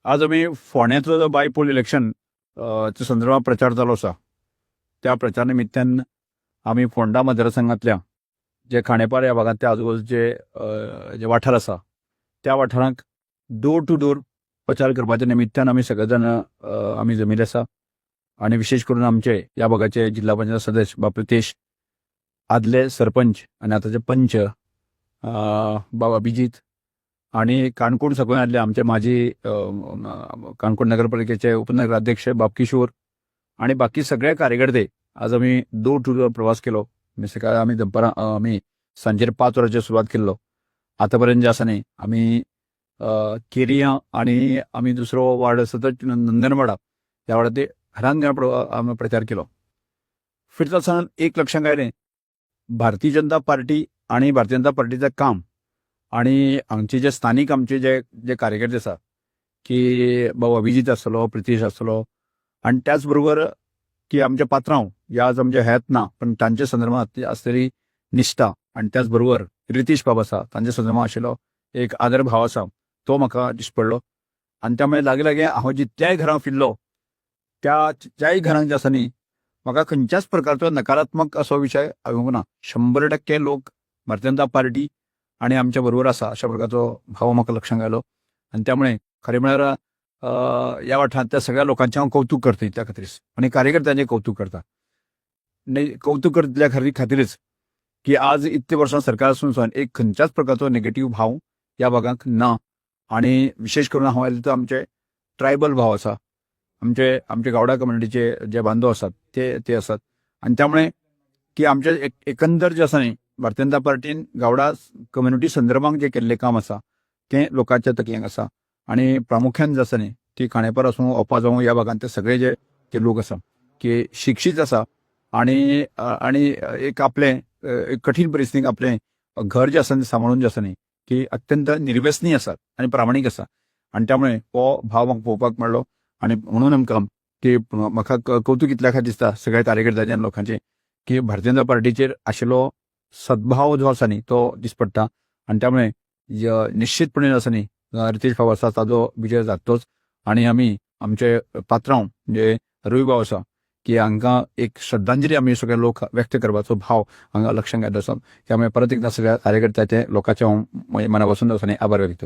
आज आमी फोंड्यांतलो जो बायपोल इलेक्शन च्या संदर्भात प्रचार चालू आसा, त्या प्रचार निमित्तान आमी फोंडा मतदारसंघातल्या जे खांडेपार ह्या भागांतल्या आजूबाजूचे जे वाठार आसा त्या वाठारांक डोर टू डोर प्रचार करपाच्या निमित्तान आमी सगळे जाण आमी जमिल्ले आसा. आनी विशेश करून आमचे ह्या भागाचे जिल्हा पंचायत सदस्य बाब प्रितेश, आदले सरपंच आनी आतांचे पंच बाबा अभिजीत आणि काणकोण साकून आदले आमचे माजी काणकोण नगरपालिकेचे उपनगराध्यक्ष बाब किशोर आणि बाकी सगळे कार्यकर्ते आज आमी डोर टू डोर प्रवास केलो. म्हणजे सकाळी आमी दनपारां आमी सांजेर 5 वरांचेर सुरवात केल्लो. आतां पर्यंत जे आसा न्ही आमी केरिया आनी आमी दुसरो वार्ड आसा तो नंदनवाडा ह्या वार्डांत घरान घरा आमी प्रचार केलो. फिरता आसतना एक लक्षांत आयलें, भारतीय जनता पार्टी आनी भारतीय जनता पार्टीचें काम आनी हांगचे जे स्थानीक आमचे जे जे कार्यकर्ते आसा की बाबा अभिजीत आसतलो, प्रितेश आसतलो आनी त्याच बरोबर की आमचे पात्रांव हे आज आमचे हेत ना पण तांच्या संदर्भात आसलेली निश्ठा आनी त्याच बरोबर रितीश बाब आसा तांच्या संदर्भात आशिल्लो एक आदर भाव आसा तो म्हाका दिश्टी पडलो. आनी त्यामुळे लागीं लागीं हांव जितल्याय घरां फिरलो त्या ज्याय घरांक जे आसा न्ही म्हाका खंयच्याच प्रकारचो नकारात्मक असो विशय आयोंक ना. 100% लोक भारतीय जनता पार्टी आनी आमच्या बरोबर आसा अशा प्रकारचो भाव म्हाका लक्षांत आयलो. आनी त्यामुळे खरें म्हळ्यार ह्या वाठारांतल्या सगळ्या लोकांचें हांव कौतूक करता त्या खातीर आनी कार्यकर्त्यांचें कौतूक करता. आनी कौतूक करतल्या खातीरच की आज इतले वर्सां सरकार आसून सुद्दां एक खंयच्याच प्रकारचो नेगेटीव भाव ह्या भागांक ना. आनी विशेश करून हांव आयलो तो आमचे ट्रायबल भाव आसा, आमचे आमचे गावडा कम्युनिटीचे जे बांधव आसात ते ते आसात. आनी त्यामुळे की आमचे एकंदर जे आसा न्ही भारतीय जनता पार्टीन गावडा कम्युनिटी संदर्भात जे केल्लें काम आसा तें लोकांच्या तकलेंत आसा. आनी प्रामुख्यान जे आसा न्ही ती खांडेपार आसूं, ओपा जावं, ह्या भागांत सगळे जे जे लोक आसा की शिक्षीत आसा आनी आनी एक आपलें एक कठीण परिस्थितीक आपलें घर जें आसा तें सांबाळून जें आसा न्ही की अत्यंत निर्व्यसनी आसात आनी प्रामाणीक आसा. आनी त्यामुळे हो भाव म्हाका पळोवपाक मेळ्ळो. आनी म्हणून आमकां की म्हाका कौतूक इतल्या खातीर दिसता सगळ्या कार्यकर्त्यांचे आनी लोकांचे की भारतीय जनता पार्टीचेर आशिल्लो सद्भाव जो आसा न्ही तो दिस पडटा. आनी त्यामुळे निश्चितपणे आसा न्ही रितेश बाब आसा ताजो विजय जातलोच. आनी आमी आमचे पात्रांव म्हणजे रवी बाब आसा की हांकां एक श्रद्धांजली आमी सगळे लोक व्यक्त करपाचो भाव हांगा लक्षांत येता आसा. त्यामुळे परत एकदा सगळ्या कार्यकर्त्याचे लोकांचे हांव मना पासून आसा न्ही आभार व्यक्त.